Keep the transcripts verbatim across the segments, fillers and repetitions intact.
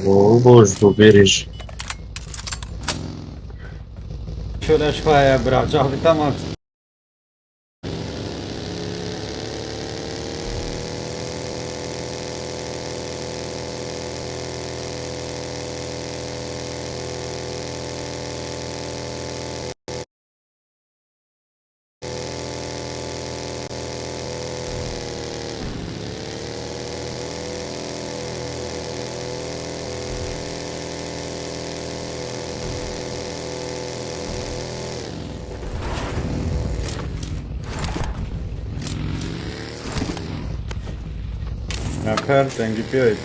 Bol bol ji bo bêrê jî. Şöyle şfaya bırakacak bir tamam. Nefer dengî pê ayî.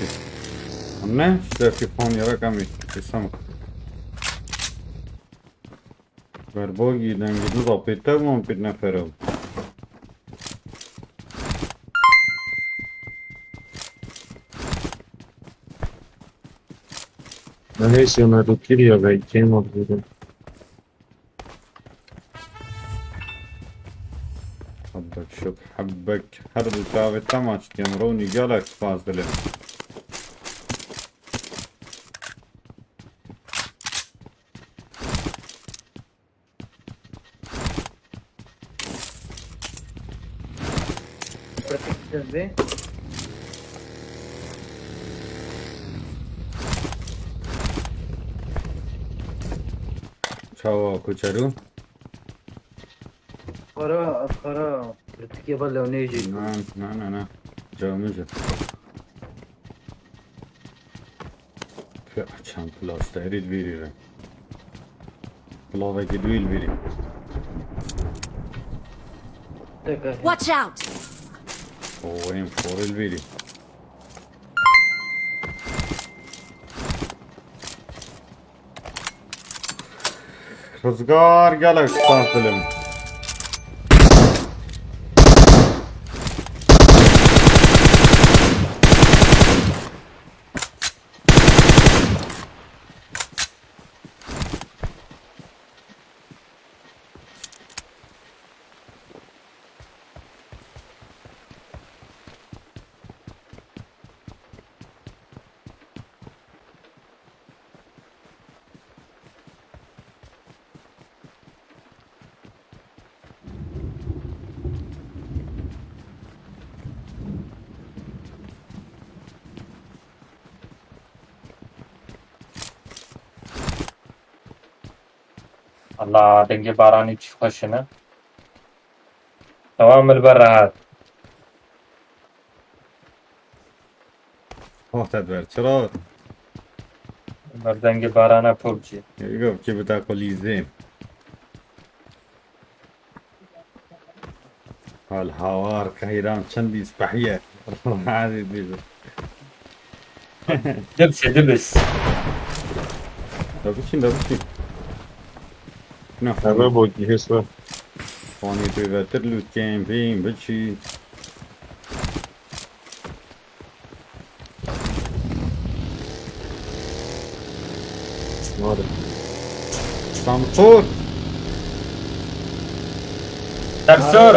Ne? Şefî Konya rakamî. Kesamuk. Berbogî dengî du da pê tev wan pê nefere. Neyse, me do kiriya ve kêm oldu. Hebek şok, hebek. Her du tavê te maç dikin. Ronî gelek spas dilim. Pratik sezê. Çawa ku çerû? Xara, xara. Pratikê ve lewnê jî. Na, na, na, na. Camêje. Çend plasterî li vîrî re. Pilavekî duyî li vîrî. Watch out! O, em xorê li vîrî. Rizgar gelek spas dilim. Allah, dengê baranî çi xweş e, ne? Tamam, li ber rehat. Wextet ver, çira? Li ber dengê barana P U B G. Gov ki bi te xwe lîzê. Hal hawar qeyran çendî spehiye. Hadi bize. Dibse, dibis. Da biçin, da biçin. Ne? Eve bogî hêsa. Fanî pêvetir lûtên vîn biçî. Samsor. Samsor.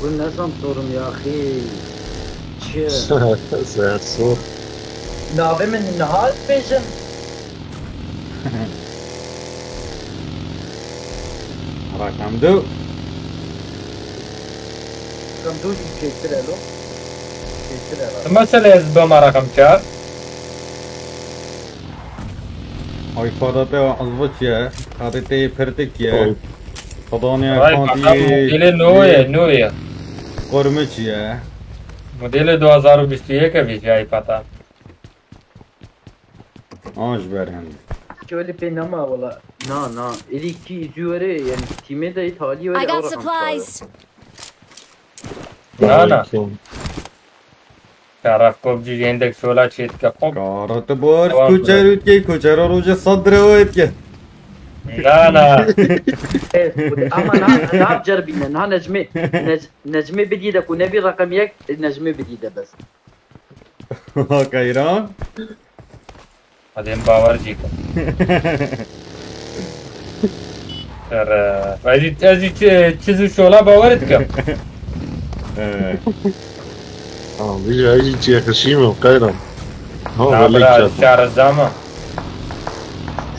Bu ne Samsorum ya axî? Çi? Samsor. Navê min niha dibêjim. Rakam du. Rakam du jî çêtir e lo. Çêtir e. Mesela ez bima rakam çar. Ay, fada te azvıç ye. Hadi te pirtik ye. Oy. Fadani. Ay, kanti. Modeli nû ye, nû ye. Kormiç ye. Modeli du hazar û bîst û yek e vî iPad-a. An ji ber hend. Şöyle pê nema wala. Na, na. Êdî kî jî were, yani tîmê de îtalî were. I got supplies. Na, na. Şeref kopcî yendek şola çêtke kop. Kara tu bor. Tamam, kuçer bro. Utke, kuçer o roje sadre o etke. Na, na. Evet, ama na, na cerbine, na Necmi, Nec-, Necmi bidî de ku nebî rakam yek, Necmi bidî de bes. Kayra. Hadi em bawer jî kin. Ere, ez jî, ez jî çi, çi zû şola bawer dikim. Ee, Ha, vî jî heyî çiye xişîm û qeyran. Ha, Na, belê bira, kişat. Şarjama.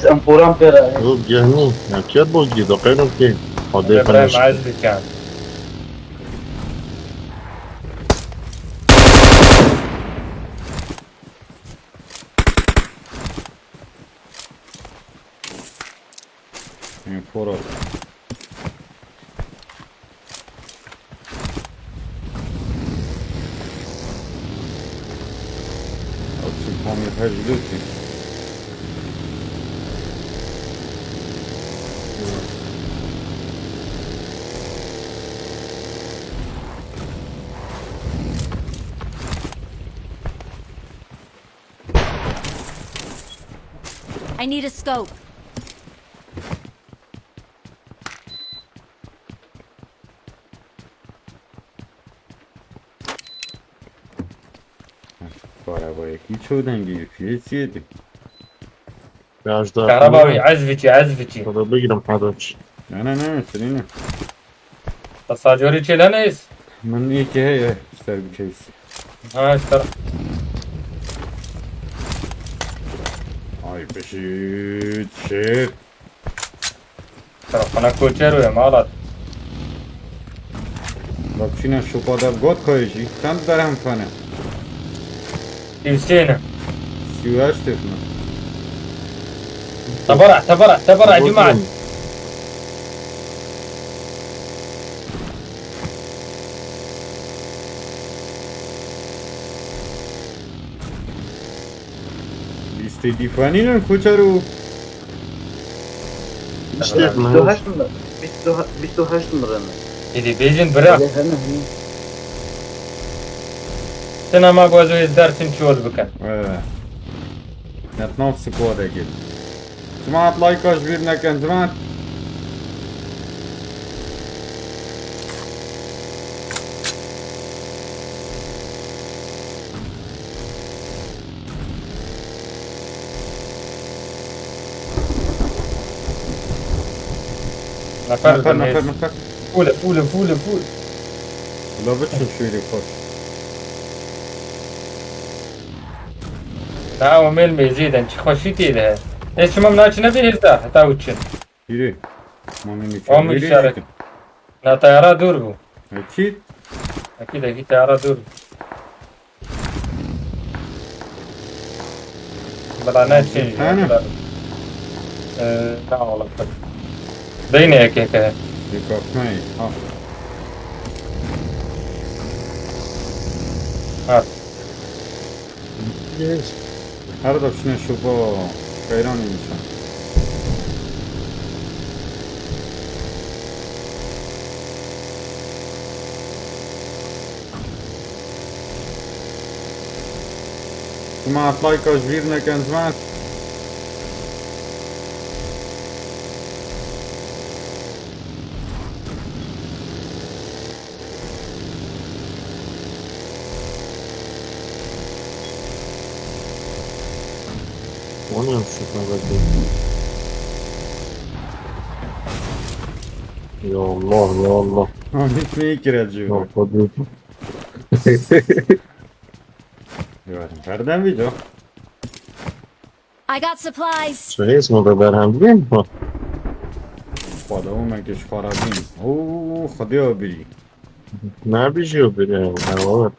Em poran pê re. Yok, gel ne? Ya, kiyat bol gidiyor, qeyran ki. Hadi Hadi bira, paylaşın. maz dikan. Em pora. Açın tam yeter jülüsün. I need a scope. Karabayekî çew dengî yê piyê çiyê di. Biraz daha. Kahrabawi, ez viçî, ez viçî. Burada bir girin pardon. Ne ne ne sirîne. Tasacori çêlen ez. Min ê ki heye ser bir case. Ha, işte. Ay pişit shit. Tarafına koçero ya malat. Bak çine şopa da got koyucu. Çend derhem fene. Hüseyin. Siwaş tefme. Tabara, tabara, tabara, cemaat. Listê dîfanî ne koçero. İşte Tamam. ne? Bîst û heşt mi? Bîst û heşt mi rene? Êdî bêjin bira. Lê hene hene. Ti nema gozo êzdar çin çol bikin. Ee. Netnav squadekê. Cemaat like ji bîr nekin cemaat. Nefer Nefer nefer nefer nefer. Fûle, fûle, fûle, fûl. Ula biçin şûrî xweş. Na o mêl mêzî den çi xweşî tê de. Ez çima min naçine bir hêzda heta uçin. Yürü. Mami Mami mükemmel işaret. yürü. Na tayara dûr bû. Ekîd. Ekîd ekîd tayara dûr. Bila ne çin. Hene. Ee, ne oğlum. Deyne eke ke. Bir korkmayın. Ha. Ha. Her da şuna şuba. Kayran insan. Cemaat like ji bîr nekin cemaat. O ne yapmış yukarıda? Ya Allah ya Allah. Ahmet neyi kiracı? Yok o değil. Yok. Nereden video? I got supplies. Şuraya ismi da Berhan değil mi? Xwedawê me ke ji xwe re bîn. Oo, Xwedê ya birî. Ne bir şey yok yani. Ya, evet.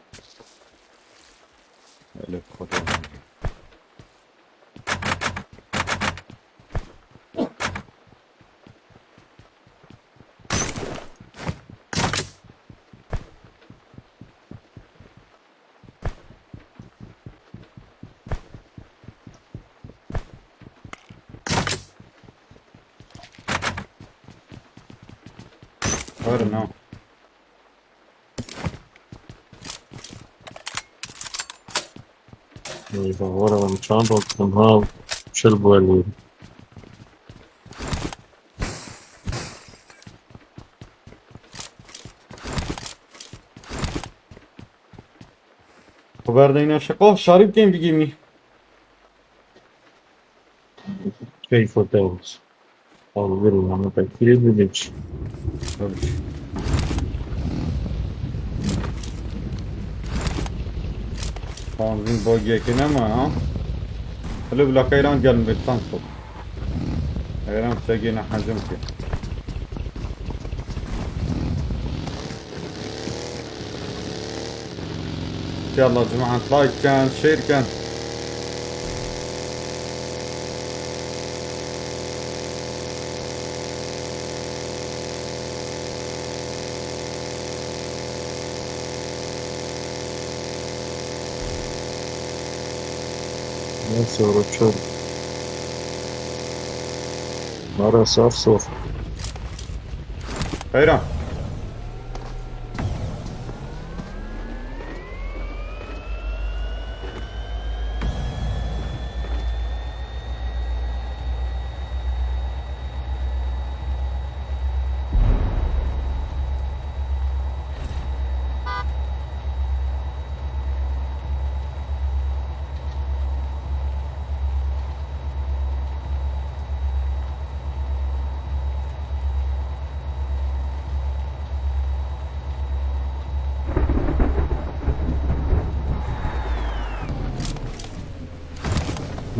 Elif Xwedê ya birî. Her ne? Ey, bak, oğlum, çanta tuttum ha. Çıl bu elleri. Xeber deyne şiqo şarî bikên bigîmî. Şey fotoğrafı. Al, verin ama ben kire dedim ki. Tabii. Benzîn bagiyekê nema ha. Hele bila Keyran gelin bê tanko. Keyran segê ne hecim ki. Yallah cemaat, like ken, share ken. Neyse, uğraşıyorum. Mara sar sor. Keyran.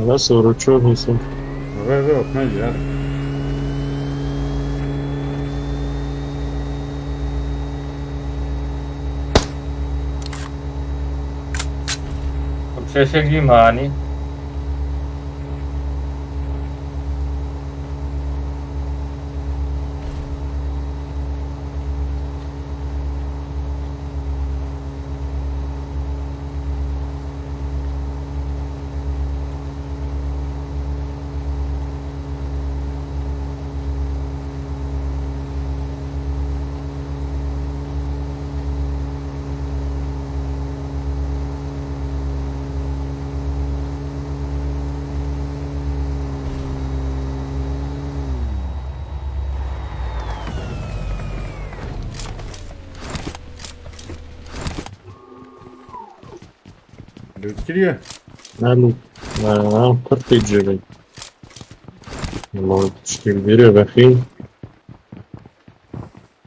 Nasıl uğraşıyor musun? Ve ve okna girer. Şeşek jî manî. Lût kiriye. Ne lût? Ne, ne, pir tê cêrê. Wala tiştê vêrê vexî.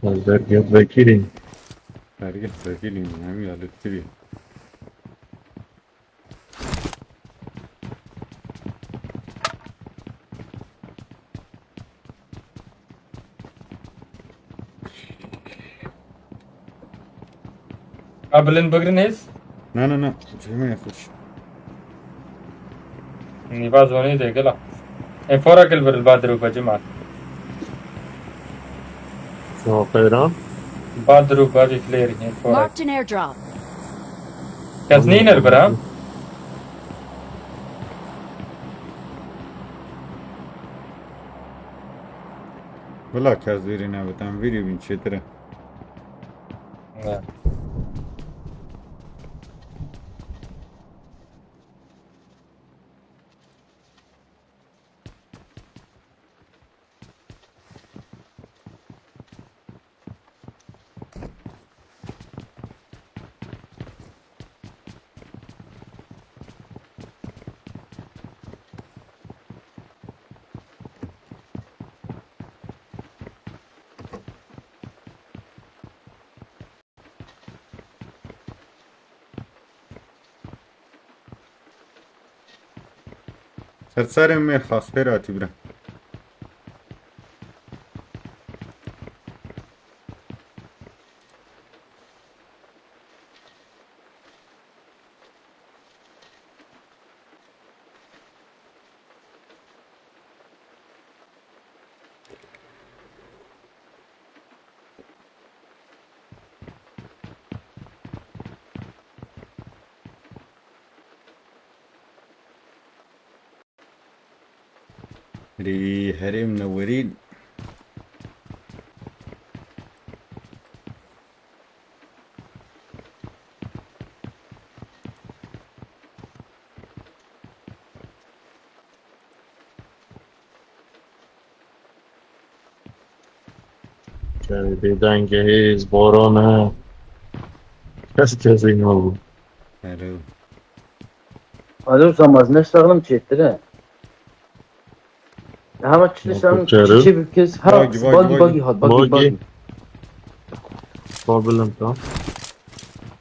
Ez derget vekirî. Derget vekirî, hem ya lût kiriye. A bilin bigrin hêz? Na, na, na. Cihme xweş. Nîva zonê de gila. Enfora gil vir li ba dirû be cimat. Şo xeyran. Ba dirû be bî flerî enfora. Marked an airdrop. Kes nîne li vir ha? Wila kes vîrî nebit, em vîrî bîn çêtir e. Ne. Ser serê me xas xêr hatî bira. Rî herêm newerîn. Çendê dengê hêz, boran e. Kes kesê nabû. Alo. Alo, Samaz, ne sağlam çêtir e. Hema çi sağlam çi bikes. Ha, bagi, bagi, bagi hat, bagi, bagi. Problem tam.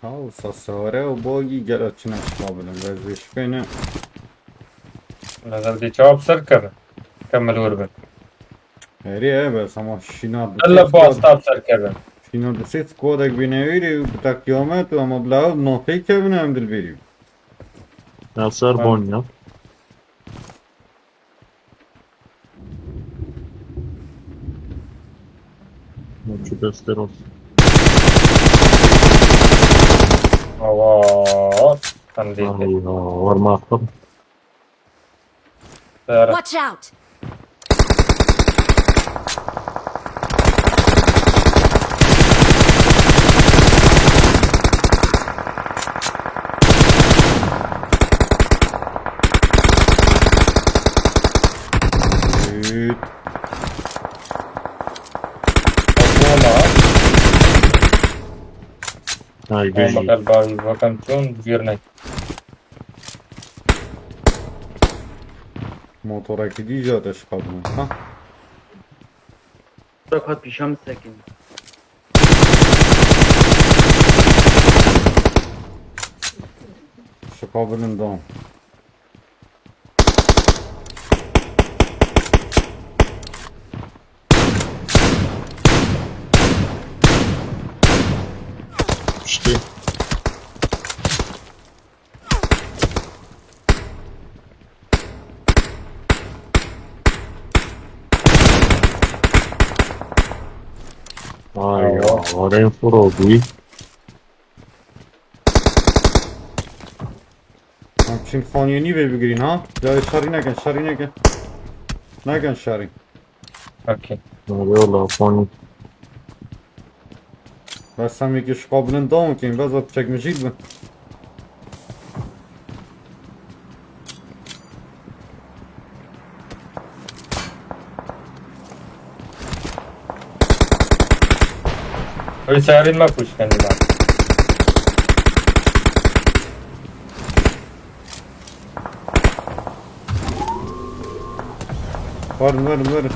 Ew sasare û bagî gela çine şixabin in. Ez vê şikê ne. Lezem dê çawa bi ser kevin. Kemil wir bin. Herî e, bes ama şîna bi Helle ses basta bi ser kevin. Şîna bi ses kodek bîne wîrî û bi te qiyamet û ama bila ew noteyî kevin em dilbêrî. Ya ser Ha. bon ya. Şu göster olsun. Awa. Sen de. Ay ya, var mı aklım? Seyara. Watch out! Üt. Bomba. Ay, Bomba bejî. Galiba bakan çon bir ne. Motorekî dî jî te şiqabin. Ha? Bak hat pîşa min sekin. Şiqabin dan. Piştî. Ay ya, arayın furo bûyî. Em çin xaniyê nîvê bigirîn ha. Carê şerî nekin, şerî nekin. Nekin şerî. Okey. Eyvallah, fani. Bes em yekê şiqabin dawon kên, bes ot çekmecîl bin. Öyle severin mi kuşkan lan? Verin, verin, verin.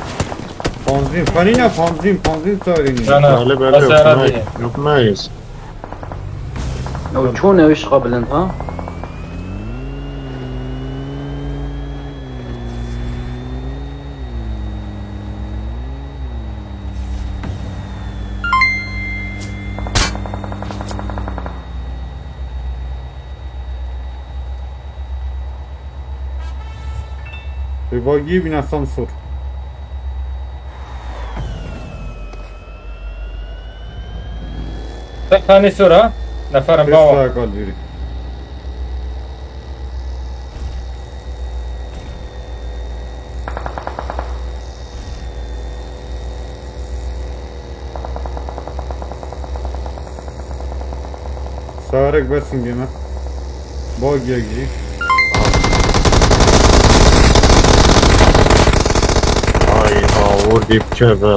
Panzîn, panîna panzîn, panzîn sarînî. Na, na. Öyle böyle yok, yok, yok, yok. Ew çûn ew şiqa bilind ha? Ê bagiyê bîne Samsûr. Te xanî sor ha? Neferim bawa. Pêsta kalbîrî. Sarek besin gene. Bag yek jî. Ay, awur dipçe be.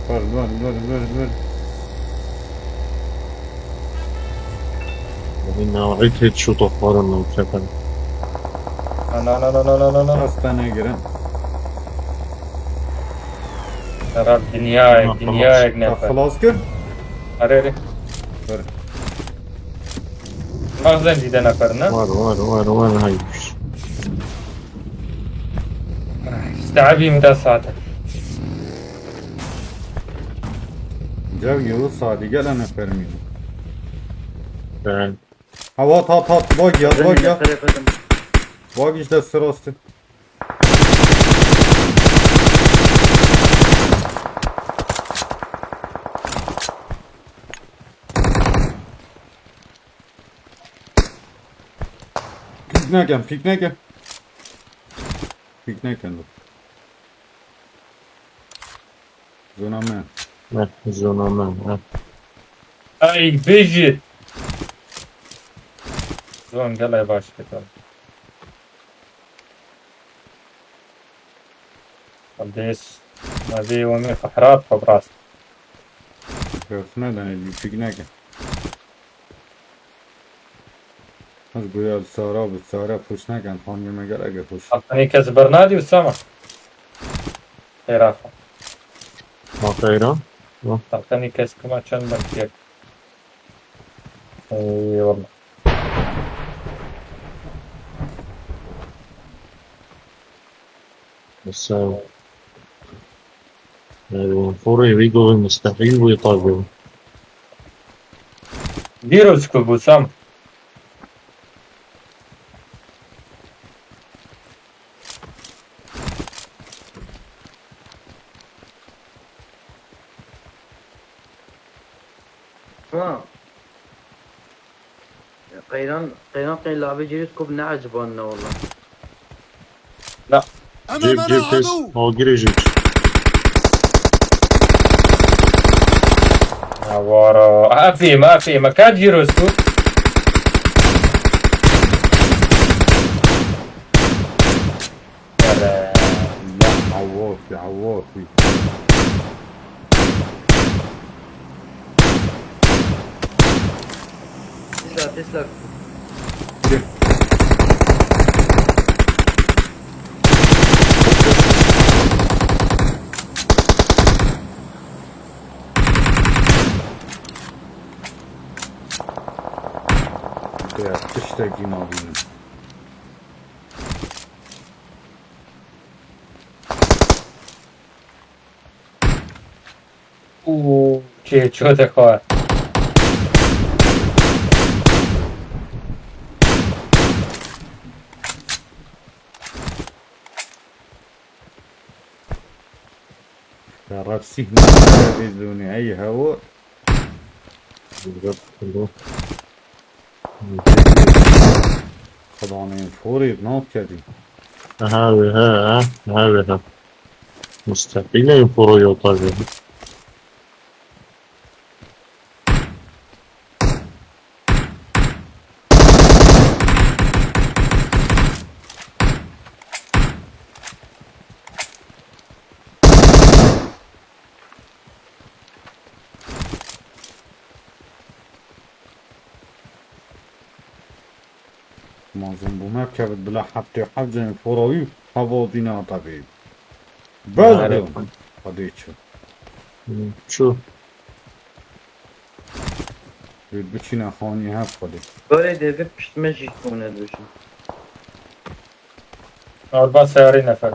Ver, ver, ver, ver, ver. Bugün ne vakit hiç şu topların mı çeken? Na, na, na. Hastane girin. Serap dünya, Tamam, dünya tamam. Ek nefer. Xelas kir. Are, are. Ver. Bazen dide nefer ne? Var, var, var, var, hayır. İşte abi mi de zaten. Cevgê wisa dî gele nefermî. Ben. Ha, hat, hat, hat, bag ya, bag ya. Bag işte sırası. Pik nekin, pik nekin. Pik nekin, dur. Zona me. Ne, zona me, ne. Ay, bêjit. Zon gelek baş ketin. Kardeş, ma vê wemê fehrat xwe bi rast. Yok, ne dene, pik nekin. Ez goya bi sara, bi sara pûç nekin, xaniyê me gelek pûç. Hatanî kes bernadî Usama. Xêra xwe. Ma xeyra? Yo. Hatanî kes kuma çend bertiye. Eyvallah. Mesela, e, furê wî govê mustehîl wî tabi. Dîro çi ku bû Sam? Ha. Qeyran, qeyran qey labê cîrî ku ne ecibandine walla. Na. Cêb, cêb kes. Agirê jî. Awara. Afê me, afê me. Ka cîroz ku? Yere. La, awaf, awaf. Tesla, Tesla. Ya, tiştekî nabînim. Û çê ço te xwe. Şerefsîz ne vêzûnê ey hewo. Xedanên forê nakedî. Aha, wê he, ha, ha, wê he. Mustaqîlên foro yo tabi. Mazin bû me kevit bila heftê heft cenî forawî hevaltî nata bê. Bes Arê. Xwedê çi? Çu. Wê biçîne xanî hev Xwedê. Barê dê vê pişt me jî kone dibêjin. Arba seyarî nefer.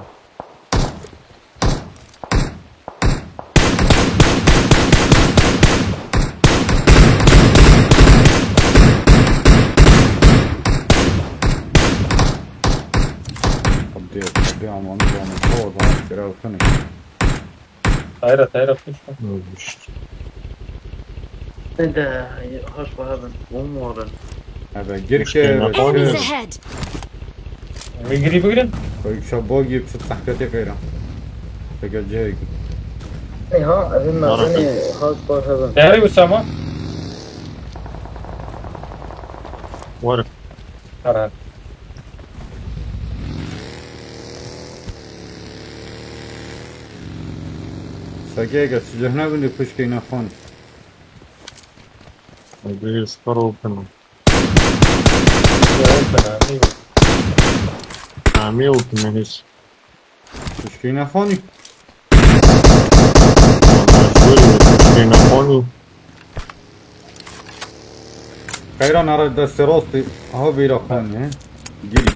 Xwedê, Xwedê amanî bana. Xwedê, kira xine. Tayra, tayra, pişt. Ölmüştü. Ne de, hoş bahadın. Umurun. Ebe, gir ki, Enemies ahead! Bigri, bigri. Koy şu bogi, psit sahkete kayra. Peki, cek. Ey ha, evin mezeni, hoş bahadın. Değerli Usama. Var. Karar. Sage, gel, sıcak ne gündü, kuş keyna fan. Hadi, sıkar open. Open, abi. Ami open, hiç. Kuş keyna fanî. Kuş keyna fanî. Xeyran ara destê rastî, aha bîra xanî, he? Girî.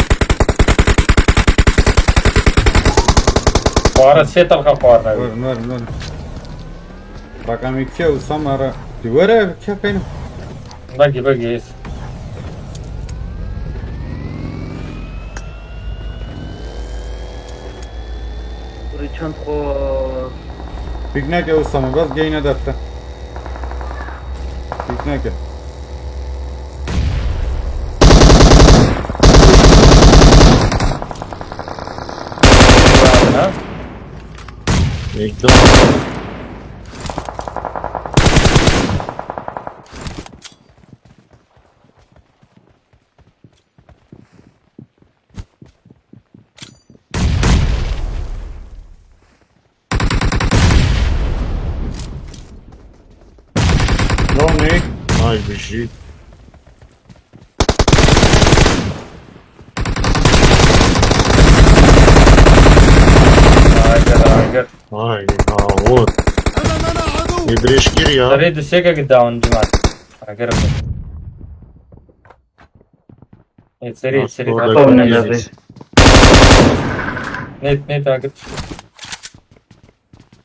Xwara sê telxa xwarine. Werin, werin, werin. Rakam iki Usam ara. Di were, ke xeyran. Belki, belki. Kurê çend xwe. Pîk neke Usama, bes geyne def te. Pîk neke. Ha? Ekran. Dominik. Ay, bijî. Agir, agir. Ay, ha, vur. Yê dirêjkirî ya. Serê du sêkek down cimat. Agir. Evet, seri, seri. Orada Tamam, bir ne yer yazıyor? değil. Net, net, takip.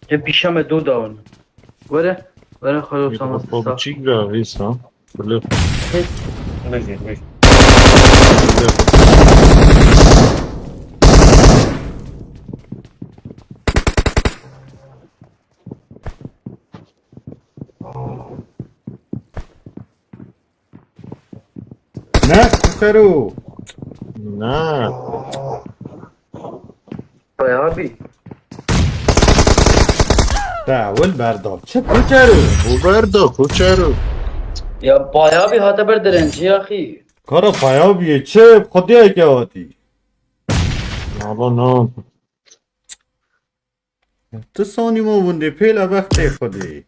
Hep işeme do down. Were, were xalo Bir samas kafa sa. küçük de insan. Böyle Öyle, öyle. böyle. Ne? Kuçero. Ne? Bayağı bir. Te wil berda. Çi kuçero? Bu berda, kuçero. Ya bayağı bir hata ber direnci ya axî. Kara paya bîye çi? Xwediyeke hatî. Ama ne oldu? Tu sanî ma windê pêle vextê xwedê.